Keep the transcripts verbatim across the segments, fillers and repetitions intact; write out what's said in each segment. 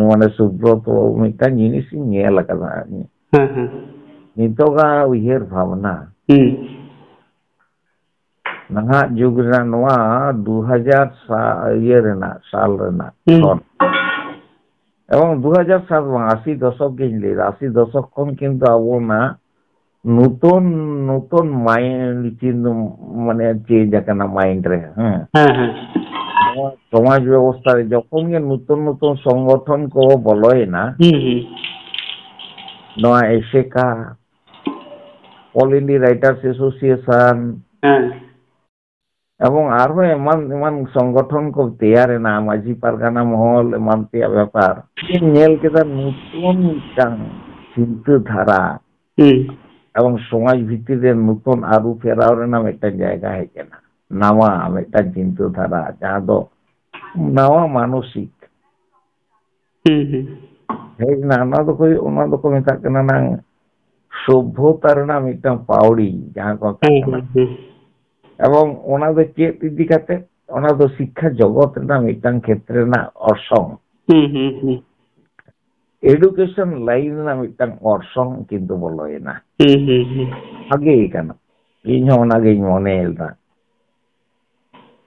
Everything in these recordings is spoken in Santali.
ᱢᱟᱱᱮ ᱥᱩᱵᱨᱚᱛᱚ ᱢᱤᱫᱴᱟᱝ ᱡᱤᱱᱤᱥ ᱤᱧ ᱧᱮᱞ ᱟᱠᱟᱫᱟ᱾ ᱦᱮᱸ, ᱦᱮᱸ᱾ ᱱᱤᱛᱚᱜᱟᱜ ᱩᱭᱦᱟᱹᱨ ᱵᱷᱟᱵᱽᱱᱟ, ᱦᱩᱸ᱾ ᱱᱟᱦᱟᱜ ᱡᱩᱜᱽ ᱨᱮᱱᱟᱜ ᱱᱚᱣᱟ ᱫᱩ ᱦᱟᱡᱟᱨ ᱥᱟ-, ᱤᱭᱟᱹ ᱨᱮᱱᱟᱜ, ᱥᱟᱞ ᱨᱮᱱᱟᱜ ᱦᱩᱸ᱾ ᱠᱷᱚᱱ᱾ ᱮᱵᱚᱝ ᱫᱩ ᱦᱟᱡᱟᱨ ᱥᱟᱛ ᱵᱟᱝ, ᱟᱥᱤ ᱫᱚᱥᱚᱠ ᱜᱤᱧ ᱞᱟᱹᱭᱫᱟ, ᱟᱥᱤ ᱫᱚᱥᱚᱠ ᱠᱷᱚᱱ ᱠᱤᱱᱛᱩ ᱟᱵᱚᱱᱟᱜ ᱱᱩᱛᱚᱱ, ᱱᱩᱛᱚᱱ mind ᱪᱤᱱ-, ᱢᱟᱱᱮ change ᱟᱠᱟᱱᱟ mind ᱨᱮ, ᱦᱮᱸ᱾ ᱦᱮᱸ, ᱦᱮᱸ᱾ ᱱᱚᱣᱟ ᱥᱚᱢᱟᱡᱽ ᱵᱮᱵᱚᱥᱛᱷᱟ ᱨᱮ ᱡᱚᱠᱷᱚᱱ ᱜᱮ ᱱᱩᱛᱚᱱ, ᱱᱩᱛᱚᱱ ᱥᱚᱝᱜᱚᱴᱷᱚᱱ ᱠᱚ ᱵᱚᱞᱚᱭᱮᱱᱟ, ᱦᱩᱸ, ᱦᱩᱸ᱾ ᱱᱚᱣᱟ ᱮᱥᱮᱠᱟ, All India Writers Association, ᱦᱮᱸ᱾ ᱮᱵᱚᱝ ᱟᱨᱦᱚᱸ ᱮᱢᱟᱱ ᱮᱢᱟᱱ ᱥᱚᱝᱜᱚᱴᱷᱚᱱ ᱠᱚ ᱛᱮᱭᱟᱨ ᱮᱱᱟ, ᱢᱟᱹᱡᱷᱤ ᱯᱟᱨᱜᱟᱱᱟ ᱢᱚᱦᱚᱞ, ᱮᱢᱟᱱ ᱛᱮᱭᱟᱜ ᱵᱮᱯᱟᱨ᱾ ᱤᱧ ᱧᱮᱞ ᱠᱮᱫᱟ ᱱᱩᱛᱩᱱ ᱢᱤᱫᱴᱟᱝ ᱪᱤᱱᱛᱟᱹ ᱫᱷᱟᱨᱟ᱾ ᱦᱩᱸ᱾ ᱮᱵᱚᱝ ᱥᱚᱢᱟᱡᱽ ᱵᱷᱤᱛᱤᱨ ᱨᱮ ᱱᱩᱛᱩᱱ ᱟᱹᱨᱩ ᱯᱷᱮᱨᱟᱣ ᱨᱮᱱᱟᱜ ᱢᱤᱫᱴᱟᱝ ᱡᱟᱭᱜᱟ ᱦᱮᱡ ᱮᱱᱟ, ᱱᱟᱣᱟ ᱢᱤᱫᱴᱟᱝ ᱪᱤᱱᱛᱟᱹ ᱫᱷᱟᱨᱟ, ᱡᱟᱦᱟᱸ ᱫᱚ ᱱᱟᱣᱟ ᱢᱟᱱᱚᱥᱤᱠ᱾ ᱦᱩᱸ, ᱦᱩᱸ᱾ ᱦᱮᱡ ᱮᱱᱟ, ᱚᱱᱟ ᱫᱚᱠᱚ, ᱚᱱᱟ ᱫᱚᱠᱚ ᱢᱮᱛᱟᱜ ᱠᱟᱱᱟ ᱱᱟᱝ ᱥᱚᱵᱷᱚᱛᱟ ᱨᱮᱱᱟᱜ ᱢᱤᱫᱴᱟᱝ ᱯᱟᱣᱲᱤ, ᱡᱟᱦᱟᱸ ᱠᱚ ᱢᱮᱛᱟᱜ ᱦᱩᱸ, ᱠᱟᱱᱟ᱾ ᱦᱩᱸ, ᱦᱩᱸ᱾ ᱮᱵᱚᱝ ᱚᱱᱟ ᱫᱚ ᱪᱮᱫ ᱤᱫᱤ ᱠᱟᱛᱮ? ᱚᱱᱟ ᱫᱚ ᱥᱤᱠᱠᱷᱟ ᱡᱚᱜᱚᱛ ᱨᱮᱱᱟᱜ ᱢᱤᱫᱴᱟᱝ ᱠᱷᱮᱛᱨᱮ ᱨᱮᱱᱟᱜ ᱚᱨᱥᱚᱝ, ᱦᱩᱸ, ᱦᱩᱸ, ᱦᱩᱸ᱾ Education line ᱨᱮᱱᱟᱜ ᱢᱤᱫᱴᱟᱝ ᱚᱨᱥᱚᱝ ᱠᱤᱱᱛᱩ ᱵᱚᱞᱚᱭᱮᱱᱟ᱾ ᱦᱩᱸ, ᱦᱩᱸ, ᱦᱩᱸ᱾ ᱵᱷᱟᱜᱮ ᱠᱟᱱᱟ, ᱤᱧ ᱦᱚᱸ ᱚᱱᱟᱜᱤᱧ ᱢᱚᱱᱮᱭᱮᱫᱟ᱾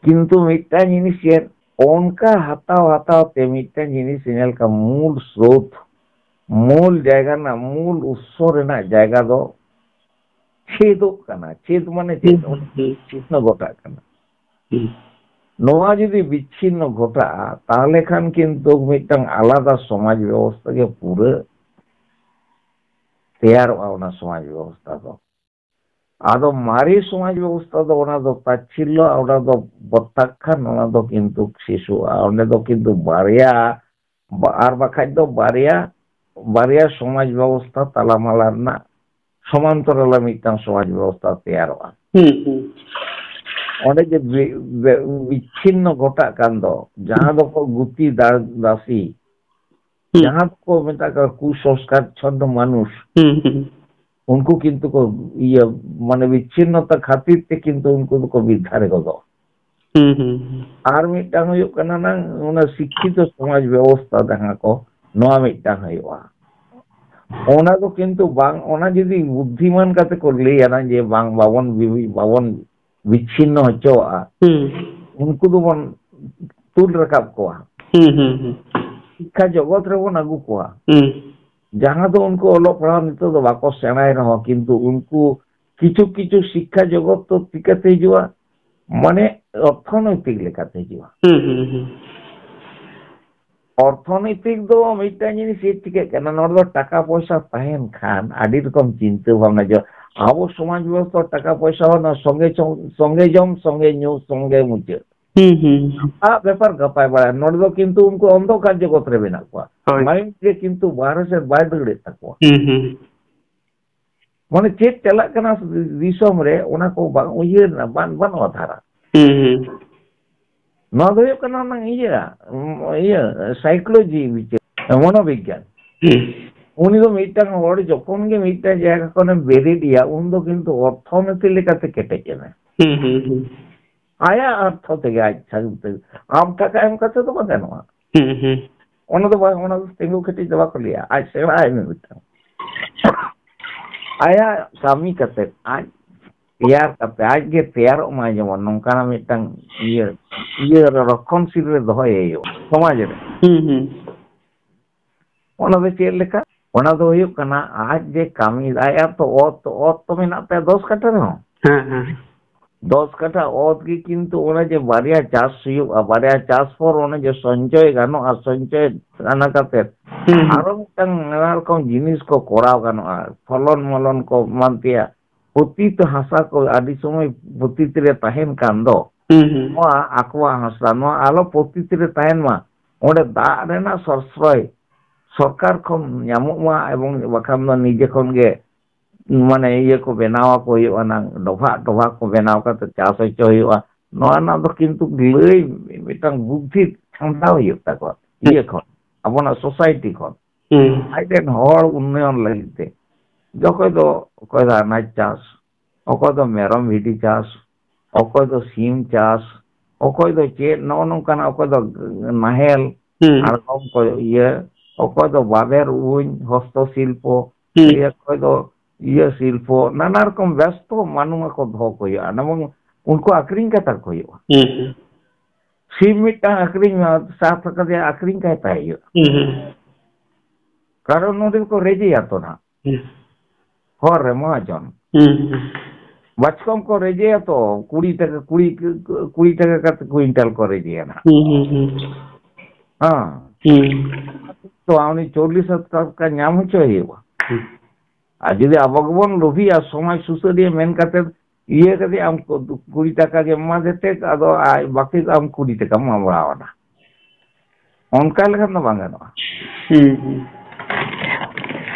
ᱠᱤᱱᱛᱩ ᱢᱤᱫᱴᱟᱝ ᱡᱤᱱᱤᱥ ᱪᱮᱫ, ᱚᱱᱠᱟ ᱦᱟᱛᱟᱣ ᱦᱟᱛᱟᱣ ᱛᱮ ᱢᱤᱫᱴᱟᱝ ᱡᱤᱱᱤᱥ ᱧᱮᱞ ᱠᱟᱜ, ᱢᱩᱞ ᱥᱨᱳᱛ, ᱢᱩᱞ ᱡᱟᱭᱜᱟ ᱨᱮᱱᱟᱜ, ᱢᱩᱞ ᱩᱛᱥᱚ ᱨᱮᱱᱟᱜ ᱡᱟᱭᱜᱟ ᱫᱚ ᱪᱷᱮᱫᱚᱜ ᱠᱟᱱᱟ᱾ ᱪᱷᱮᱫ ᱢᱟᱱᱮ ᱪᱮᱫ? ᱦᱩᱸ, ᱦᱩᱸ, ᱦᱩᱸ᱾ ᱪᱷᱤᱱᱱᱚ ᱜᱷᱚᱴᱟᱜ ᱠᱟᱱᱟ᱾ ᱦᱩᱸ᱾ ᱱᱚᱣᱟ ᱡᱩᱫᱤ ᱵᱤᱪᱷᱤᱱᱱᱚ ᱜᱷᱚᱴᱟᱜᱼᱟ, ᱛᱟᱦᱚᱞᱮ ᱠᱷᱟᱱ ᱠᱤᱱᱛᱩ ᱢᱤᱫᱴᱟᱝ ᱟᱞᱟᱫᱟ ᱥᱚᱢᱟᱡᱽ ᱵᱮᱵᱚᱥᱛᱷᱟ ᱜᱮ ᱯᱩᱨᱟᱹ ᱛᱮᱭᱟᱨᱚᱜᱼᱟ, ᱚᱱᱟ ᱥᱚᱢᱟᱡᱽ ᱵᱮᱵᱚᱥᱛᱷᱟ ᱫᱚ᱾ ᱟᱫᱚ ᱢᱟᱨᱮ ᱥᱚᱢᱟᱡᱽ ᱵᱮᱵᱚᱥᱛᱷᱟ ᱫᱚ ᱚᱱᱟ ᱫᱚ ᱛᱟᱪᱷᱤᱞᱞᱚ, ᱚᱱᱟ ᱫᱚ ᱯᱨᱚᱛᱛᱟᱠᱷᱟᱱ, ᱚᱱᱟ ᱫᱚ ᱠᱤᱱᱛᱩ ᱥᱤᱥᱩᱜᱼᱟ᱾ ᱚᱸᱰᱮ ᱫᱚ ᱠᱤᱱᱛᱩ ᱵᱟᱨᱭᱟ, ᱵᱟ-, ᱟᱨ ᱵᱟᱠᱷᱟᱡ ᱫᱚ ᱵᱟᱨᱭᱟ, ᱵᱟᱨᱭᱟ ᱥᱚᱢᱟᱡᱽ ᱵᱮᱵᱚᱥᱛᱷᱟ ᱛᱟᱞᱟᱢᱟᱞᱟ ᱨᱮᱱᱟᱜ ᱥᱚᱢᱟᱱᱛᱚᱨᱟᱞ ᱢᱤᱫᱴᱟᱝ ᱥᱚᱢᱟᱡᱽ ᱵᱮᱵᱚᱥᱛᱷᱟ ᱛᱮᱭᱟᱨᱚᱜᱼᱟ᱾ ᱦᱩᱸ, ᱦᱩᱸ᱾ ᱚᱸᱰᱮ ᱡᱮ ᱵᱤ-, ᱵᱤ-, ᱵᱤᱪᱷᱤᱱᱱᱚ ᱜᱷᱚᱴᱟᱜ ᱠᱟᱱ ᱫᱚ, ᱡᱟᱦᱟᱸ ᱫᱚᱠᱚ ᱜᱩᱛᱤ ᱫᱟ-, ᱫᱟᱥᱤ, ᱦᱩᱸ᱾ ᱡᱟᱦᱟᱸ ᱫᱚᱠᱚ ᱢᱮᱛᱟᱜ ᱠᱟᱱᱟ ᱠᱩᱥᱚᱝᱥᱠᱟᱨ ᱪᱷᱚᱫᱫᱚ ᱢᱟᱱᱩᱥ, ᱦᱩᱸ, ᱦᱩᱸ᱾ ᱩᱱᱠᱩ ᱠᱤᱱᱛᱩ ᱠᱚ ᱤᱭᱟᱹ, ᱢᱟᱱᱮ ᱵᱤᱪᱷᱤᱱᱱᱚᱛᱟ ᱠᱷᱟᱹᱛᱤᱨ ᱛᱮ ᱠᱤᱱᱛᱩ ᱩᱱᱠᱩ ᱫᱚᱠᱚ ᱵᱤᱨᱫᱷᱟᱨᱮ ᱜᱚᱫᱚᱜᱼᱟ᱾ ᱦᱩᱸ, ᱦᱩᱸ, ᱦᱩᱸ᱾ ᱟᱨ ᱢᱤᱫᱴᱟᱝ ᱦᱩᱭᱩᱜ ᱠᱟᱱᱟ ᱱᱟᱝ ᱚᱱᱟ ᱥᱤᱠᱠᱷᱤᱛᱚ ᱥᱚᱢᱟᱡᱽ ᱵᱮᱵᱚᱥᱛᱷᱟ ᱡᱟᱦᱟᱸ ᱠᱚ, ᱱᱚᱣᱟ ᱢᱤᱫᱴᱟᱝ ᱦᱩᱭᱩᱜᱼᱟ᱾ ᱚᱱᱟ ᱫᱚ ᱠᱤᱱᱛᱩ ᱵᱟᱝ, ᱚᱱᱟ ᱡᱩᱫᱤ ᱵᱩᱫᱽᱫᱷᱤᱢᱟᱱ ᱠᱟᱛᱮ ᱠᱚ ᱞᱟᱹᱭᱟ ᱱᱟᱝ ᱡᱮ ᱵᱟᱝ, ᱵᱟᱵᱚᱱ ᱵᱤ-, ᱵᱟᱵᱚᱱ ᱵᱤᱪᱷᱤᱱᱱᱚ ᱦᱚᱪᱚᱣᱟᱜᱼᱟ, ᱦᱩᱸ᱾ ᱩᱱᱠᱩ ᱫᱚᱵᱚᱱ ᱛᱩᱞ ᱨᱟᱠᱟᱵ ᱠᱚᱣᱟ᱾ ᱦᱩᱸ, ᱦᱩᱸ, ᱦᱩᱸ᱾ ᱥᱤᱠᱠᱷᱟ ᱡᱚᱜᱚᱛ ᱨᱮᱵᱚᱱ ᱟᱹᱜᱩ ᱠᱚᱣᱟ᱾ ᱦᱩᱸ᱾ ᱡᱟᱦᱟᱸ ᱫᱚ ᱩᱱᱠᱩ ᱚᱞᱚᱜ ᱯᱟᱲᱦᱟᱣ ᱱᱤᱛᱚᱜ ᱫᱚ ᱵᱟᱠᱚ ᱥᱮᱬᱟᱭ ᱨᱮᱦᱚᱸ, ᱠᱤᱱᱛᱩ ᱩᱱᱠᱩ ᱠᱤᱪᱷᱩ ᱠᱤᱪᱷᱩ ᱥᱤᱠᱠᱷᱟ ᱡᱚᱜᱚᱛ ᱫᱚ ᱪᱤᱠᱟᱹᱛᱮ ᱦᱤᱡᱩᱜᱼᱟ? ᱢᱟᱱᱮ ᱚᱨᱛᱷᱚᱱᱳᱭᱛᱤᱠ ᱞᱮᱠᱟᱛᱮ ᱦᱤᱡᱩᱜᱼᱟ᱾ ᱦᱩᱸ, ᱦᱩᱸ, ᱦᱩᱸ᱾ ᱚᱨᱛᱷᱚᱱᱳᱭᱛᱤᱠ ᱫᱚ ᱢᱤᱫᱴᱟᱝ ᱡᱤᱱᱤᱥ ᱪᱮᱫ ᱪᱤᱠᱟᱹᱜ ᱠᱟᱱᱟ, ᱱᱚᱰᱮ ᱫᱚ ᱴᱟᱠᱟ ᱯᱚᱭᱥᱟ ᱛᱟᱦᱮᱱ ᱠᱷᱟᱱ ᱟᱹᱰᱤ ᱨᱚᱠᱚᱢ ᱪᱤᱱᱛᱟᱹ ᱵᱷᱟᱵᱽᱱᱟ ᱡᱚ-, ᱟᱵᱚ ᱥᱚᱢᱟᱡᱽ ᱵᱮᱵᱚᱥᱛᱷᱟ ᱴᱟᱠᱟ ᱯᱚᱭᱥᱟ ᱦᱚᱸ ᱱᱚᱣᱟ ᱥᱚᱸᱜᱮ ᱪᱚᱝ-, ᱥᱚᱸᱜᱮ ᱡᱚᱢ, ᱥᱚᱸᱜᱮ ᱧᱩ, ᱥᱚᱸᱜᱮ ᱢᱩᱪᱟᱹᱫ᱾ ᱦᱩᱸ, ᱦᱩᱸ᱾ ᱟᱜ ᱵᱮᱯᱟᱨ ᱜᱟᱯᱟᱭ ᱵᱟᱲᱟᱭ᱾ ᱱᱚᱰᱮ ᱫᱚ ᱠᱤᱱᱛᱩ ᱩᱱᱠᱩ ᱚᱱᱫᱷᱚᱠᱟᱨ ᱡᱚᱜᱚᱛ ᱨᱮ ᱢᱮᱱᱟᱜ ᱠᱚᱣᱟ᱾ ᱦᱳᱭ᱾ ᱢᱟᱭᱤᱱᱰ ᱜᱮ ᱠᱤᱱᱛᱩ ᱵᱟᱦᱨᱮ ᱥᱮᱫ ᱵᱟᱭ ᱫᱟᱹᱲᱮᱫ ᱛᱟᱠᱚᱣᱟ᱾ ᱦᱩᱸ, ᱦᱩᱸ᱾ ᱢᱟᱱᱮ ᱪᱮᱫ ᱪᱟᱞᱟᱜ ᱠᱟᱱᱟ ᱫᱤᱥᱚᱢ ᱨᱮ, ᱚᱱᱟ ᱠᱚ ᱵᱟᱝ ᱩᱭᱦᱟᱹᱨ ᱨᱮᱱᱟᱜ ᱵᱟᱝ, ᱵᱟᱹᱱᱩᱜᱼᱟ ᱫᱷᱟᱨᱟ᱾ ᱦᱩᱸ, ᱦᱩᱸ᱾ ᱱᱚᱣᱟ ᱫᱚ ᱦᱩᱭᱩᱜ ᱠᱟᱱᱟ ᱚᱱᱟ ᱤᱭᱟᱹ, ᱤᱭᱟᱹ, psychology ᱵᱤᱪᱟᱹᱨ, ᱢᱚᱱᱳᱵᱤᱜᱽᱜᱟᱱ᱾ ᱦᱩᱸ᱾ ᱩᱱᱤ ᱫᱚ ᱢᱤᱫᱴᱟᱝ ᱦᱚᱲ ᱡᱚᱠᱷᱚᱱ ᱜᱮ ᱢᱤᱫᱴᱟᱝ ᱡᱟᱭᱜᱟ ᱠᱷᱚᱱᱮᱢ ᱵᱮᱨᱮᱫ ᱮᱭᱟ, ᱩᱱ ᱫᱚ ᱠᱤᱱᱛᱩ ᱚᱨᱛᱷᱚᱱᱤᱛᱤ ᱞᱮᱠᱟᱛᱮ ᱠᱮᱴᱮᱡ ᱮᱱᱟᱭ᱾ ᱦᱩᱸ, ᱦᱩᱸ, ᱦᱩᱸ᱾ ᱟᱭᱟᱜ ᱚᱨᱛᱷᱚ ᱛᱮᱜᱮ ᱟᱡ ᱥᱟᱹᱨᱤᱛᱮ᱾ ᱟᱢ ᱴᱟᱠᱟ ᱮᱢ ᱠᱟᱛᱮ ᱫᱚ ᱵᱟᱝ ᱜᱟᱱᱚᱜᱼᱟ᱾ ᱦᱩᱸ, ᱦᱩᱸ᱾ ᱚᱱᱟ ᱫᱚ ᱵᱟᱝ, ᱚᱱᱟ ᱫᱚ ᱛᱤᱸᱜᱩ ᱠᱮᱴᱮᱡ ᱫᱚ ᱵᱟᱠᱚ ᱞᱟᱹᱭᱟ᱾ ᱟᱡ ᱥᱮᱬᱟᱭ ᱢᱮ ᱢᱤᱫᱴᱟᱝ᱾ ᱟᱭᱟᱜ ᱠᱟᱹᱢᱤ ᱠᱟᱛᱮ, ᱟᱡ ᱛᱮᱭᱟᱨ ᱠᱟᱛᱮ, ᱟᱡ ᱜᱮ ᱛᱮᱭᱟᱨᱚᱜ ᱢᱟᱭ, ᱡᱮᱢᱚᱱ ᱱᱚᱝᱠᱟᱱᱟᱜ ᱢᱤᱫᱴᱟᱝ ᱤᱭᱟᱹ, ᱤᱭᱟᱹ ᱨᱮ ᱨᱚᱠᱠᱷᱚᱱᱥᱤᱞ ᱨᱮ ᱫᱚᱦᱚᱭᱮ ᱦᱩᱭᱩᱜᱼᱟ ᱥᱚᱢᱟᱡᱽ ᱨᱮ᱾ ᱦᱩᱸ, ᱦᱩᱸ᱾ ᱚᱱᱟ ᱫᱚ ᱪᱮᱫ ᱞᱮᱠᱟ? ᱚᱱᱟ ᱫᱚ ᱦᱩᱭᱩᱜ ᱠᱟᱱᱟ ᱟᱡ ᱡᱮ ᱠᱟᱹᱢᱤ, ᱟᱭᱟᱜ ᱛᱚ ᱚᱛ, ᱚᱛ ᱛᱚ ᱢᱮᱱᱟᱜ ᱛᱟᱭᱟ ᱫᱚᱥ ᱠᱟᱴᱷᱟ ᱨᱮᱦᱚᱸ᱾ ᱦᱮᱸ, ᱦᱮᱸ᱾ ᱫᱚᱥ ᱠᱟᱴᱷᱟ ᱚᱛ ᱜᱮ ᱠᱤᱱᱛᱩ ᱚᱱᱮ ᱡᱮ ᱵᱟᱨᱭᱟ ᱪᱟᱥ ᱦᱩᱭᱩᱜᱼᱟ, ᱵᱟᱨᱭᱟ ᱪᱟᱥ ᱯᱚᱨ ᱚᱱᱮ ᱡᱮ ᱥᱚᱧᱪᱚᱭ ᱜᱟᱱᱚᱜᱼᱟ, ᱥᱚᱧᱪᱚᱭ ᱜᱟᱱᱟ ᱠᱟᱛᱮ ᱦᱩᱸ, ᱦᱩᱸ᱾ ᱟᱨᱚ ᱢᱤᱫᱴᱟᱝ ᱱᱟᱱᱟ ᱨᱚᱠᱚᱢ ᱡᱤᱱᱤᱥ ᱠᱚ ᱠᱚᱨᱟᱣ ᱜᱟᱱᱚᱜᱼᱟ, ᱯᱷᱚᱞᱚᱱ ᱢᱚᱞᱚᱱ ᱠᱚ ᱮᱢᱟᱱ ᱛᱮᱭᱟᱜ᱾ ᱯᱚᱛᱤᱛ ᱦᱟᱥᱟ ᱠᱚ ᱟᱹᱰᱤ ᱥᱚᱢᱚᱭ ᱯᱚᱛᱤᱛ ᱨᱮ ᱛᱟᱦᱮᱱ ᱠᱷᱟᱱ ᱫᱚ, ᱦᱩᱸ, ᱦᱩᱸ᱾ ᱱᱚᱣᱟ ᱟᱠᱚᱣᱟᱜ ᱦᱟᱥᱟ, ᱱᱚᱣᱟ ᱟᱞᱚ ᱯᱚᱛᱤᱛ ᱨᱮ ᱛᱟᱦᱮᱱ ᱢᱟ, ᱚᱸᱰᱮ ᱫᱟᱜ ᱨᱮᱱᱟᱜ ᱥᱚᱨᱥᱨᱚᱭ ᱥᱚᱨᱠᱟᱨ ᱠᱷᱚᱱ ᱧᱟᱢᱚᱜ ᱢᱟ, ᱮᱵᱚᱝ ᱵᱟᱠᱷᱟᱱ ᱫᱚ ᱱᱤᱡᱮ ᱠᱷᱚᱱ ᱜᱮ, ᱢᱟᱱᱮ, ᱤᱭᱟᱹ ᱠᱚ ᱵᱮᱱᱟᱣ ᱟᱠᱚ ᱦᱩᱭᱩᱜᱼᱟ, ᱱᱟᱝ ᱰᱚᱵᱷᱟᱜ, ᱰᱚᱵᱷᱟᱜ ᱠᱚ ᱵᱮᱱᱟᱣ ᱠᱟᱛᱮ ᱪᱟᱥ ᱦᱚᱪᱚ ᱦᱩᱭᱩᱜᱼᱟ᱾ ᱱᱚᱣᱟ ᱨᱮᱱᱟᱜ ᱫᱚ ᱠᱤᱱᱛᱩ ᱞᱟᱹᱭ ᱢᱤᱫᱴᱟᱝ ᱵᱩᱫᱽᱫᱷᱤ ᱥᱟᱢᱴᱟᱣ ᱦᱩᱭᱩᱜ ᱛᱟᱠᱚᱣᱟ, ᱤᱭᱟᱹ ᱠᱷᱚᱱ, ᱟᱵᱚᱱᱟᱜ ᱥᱳᱥᱟᱭᱴᱤ ᱠᱷᱚᱱ᱾ ᱦᱩᱸ᱾ ᱟᱡ ᱨᱮᱱ ᱦᱚᱲ ᱩᱱᱱᱚᱭᱚᱱ ᱞᱟᱹᱜᱤᱫ ᱛᱮ, ᱚᱠᱚᱭ ᱫᱚ, ᱚᱠᱚᱭ ᱫᱚ ᱟᱱᱟᱡ ᱪᱟᱥ, ᱚᱠᱚᱭ ᱫᱚ ᱢᱮᱨᱚᱢ ᱵᱷᱤᱰᱤ ᱪᱟᱥ, ᱚᱠᱚᱭ ᱫᱚ ᱥᱤᱢ ᱪᱟᱥ, ᱚᱠᱚᱭ ᱫᱚ ᱪᱮᱫ, ᱱᱚᱜᱼᱚ ᱱᱚᱝᱠᱟᱱᱟᱜ, ᱚᱠᱚᱭ ᱫᱚ ᱱᱟᱦᱮᱞ, ᱦᱩᱸ᱾ ᱟᱨ ᱚᱠᱚᱭ ᱫᱚ ᱤᱭᱟᱹ, ᱚᱠᱚᱭ ᱫᱚ ᱵᱟᱵᱮᱨ ᱩᱧ, ᱦᱚᱥᱛᱚ ᱥᱤᱞᱯᱚ, ᱦᱩᱸ᱾ ᱤᱭᱟᱹ, ᱚᱠᱚᱭ ᱫᱚ ᱤᱭᱟᱹ ᱥᱤᱞᱯᱚ, ᱱᱟᱱᱟ ᱨᱚᱠᱚᱢ ᱵᱮᱥᱛᱚ ᱢᱟᱱᱣᱟ ᱠᱚ ᱫᱚᱦᱚ ᱠᱚ ᱦᱩᱭᱩᱜᱼᱟ, ᱮᱵᱚᱝ ᱩᱱᱠᱩ ᱟᱠᱷᱨᱤᱧ ᱠᱟᱛᱟ ᱠᱚ ᱦᱩᱭᱩᱜᱼᱟ᱾ ᱦᱩᱸ, ᱦᱩᱸ᱾ ᱥᱤᱢ ᱢᱤᱫᱴᱟᱝ ᱟᱠᱷᱨᱤᱧ ᱢᱮ, ᱥᱟᱵ ᱠᱟᱛᱮ ᱟᱠᱷᱨᱤᱧ ᱠᱟᱭ ᱛᱟᱭ ᱦᱩᱭᱩᱜᱼᱟ᱾ ᱦᱩᱸ, ᱦᱩᱸ᱾ ᱠᱟᱨᱚᱱ ᱱᱚᱰᱮ ᱫᱚᱠᱚ ᱨᱮᱡᱮᱭᱟ ᱛᱚ ᱱᱟᱦᱟᱜ᱾ ᱦᱩᱸ᱾ ᱦᱚᱨ ᱨᱮ ᱢᱚᱦᱟᱡᱚᱱ᱾ ᱦᱩᱸ, ᱦᱩᱸ᱾ ᱵᱟᱪᱠᱚᱢ ᱠᱚ ᱨᱮᱡᱮᱭᱟ ᱛᱚ, ᱠᱩᱲᱤ ᱴᱟᱠᱟ, ᱠᱩᱲᱤ, ᱠᱩᱲᱤ ᱴᱟᱠᱟ ᱠᱟᱛᱮ ᱠᱩᱭᱤᱱᱴᱟᱞ ᱠᱚ ᱨᱮᱡᱮᱭᱟ ᱱᱟᱦᱟᱜ᱾ ᱦᱩᱸ, ᱦᱩᱸ, ᱦᱩᱸ᱾ ᱦᱮᱸ᱾ ᱦᱩᱸ᱾ ᱛᱚ ᱩᱱᱤ ᱪᱚᱞᱞᱤᱥ ᱦᱟᱡᱟᱨ ᱴᱟᱠᱟ ᱧᱟᱢ ᱦᱚᱪᱚᱭ ᱦᱩᱭᱩᱜᱼᱟ᱾ ᱦᱩᱸ᱾ ᱟᱨ ᱡᱩᱫᱤ ᱟᱵᱚ ᱜᱮᱵᱚᱱ ᱞᱳᱵᱷᱤᱜᱼᱟ, ᱥᱚᱢᱟᱡᱽ ᱥᱩᱥᱟᱹᱨᱤᱭᱟᱹ ᱢᱮᱱ ᱠᱟᱛᱮ ᱤᱭᱟᱹ ᱠᱟᱛᱮ ᱟᱢ ᱠᱚ ᱠᱩᱲᱤ ᱴᱟᱠᱟ ᱜᱮ ᱮᱢᱟ ᱫᱮᱛᱮ, ᱟᱫᱚ ᱟᱡ ᱵᱟᱹᱠᱤ ᱟᱢ ᱠᱩᱲᱤ ᱴᱟᱠᱟᱢ ᱮᱢᱟ ᱵᱟᱲᱟᱣᱟᱫᱟ᱾ ᱚᱱᱠᱟ ᱞᱮᱠᱷᱟᱱ ᱫᱚ ᱵᱟᱝ ᱜᱟᱱᱚᱜᱼᱟ᱾ ᱦᱩᱸ, ᱦᱩᱸ᱾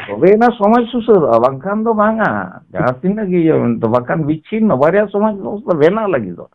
ᱛᱚᱵᱮ ᱮᱱᱟ ᱥᱚᱢᱟᱡᱽ ᱥᱩᱥᱟᱹᱨᱚᱜᱼᱟ, ᱵᱟᱝᱠᱷᱟᱱ ᱫᱚ ᱵᱟᱝᱟ᱾ ᱡᱟᱦᱟᱸ ᱛᱤᱱᱟᱹᱜ ᱜᱮ ᱤᱭᱟᱹ ᱢᱮᱱᱛᱮ, ᱵᱟᱝᱠᱷᱟᱱ ᱵᱤᱪᱷᱤᱱᱱᱚ ᱵᱟᱨᱭᱟ ᱥᱚᱢᱟᱡᱽ ᱵᱮᱵᱚᱥᱛᱷᱟ ᱵᱮᱱᱟᱣ ᱞᱟᱹᱜᱤᱫᱚᱜ᱾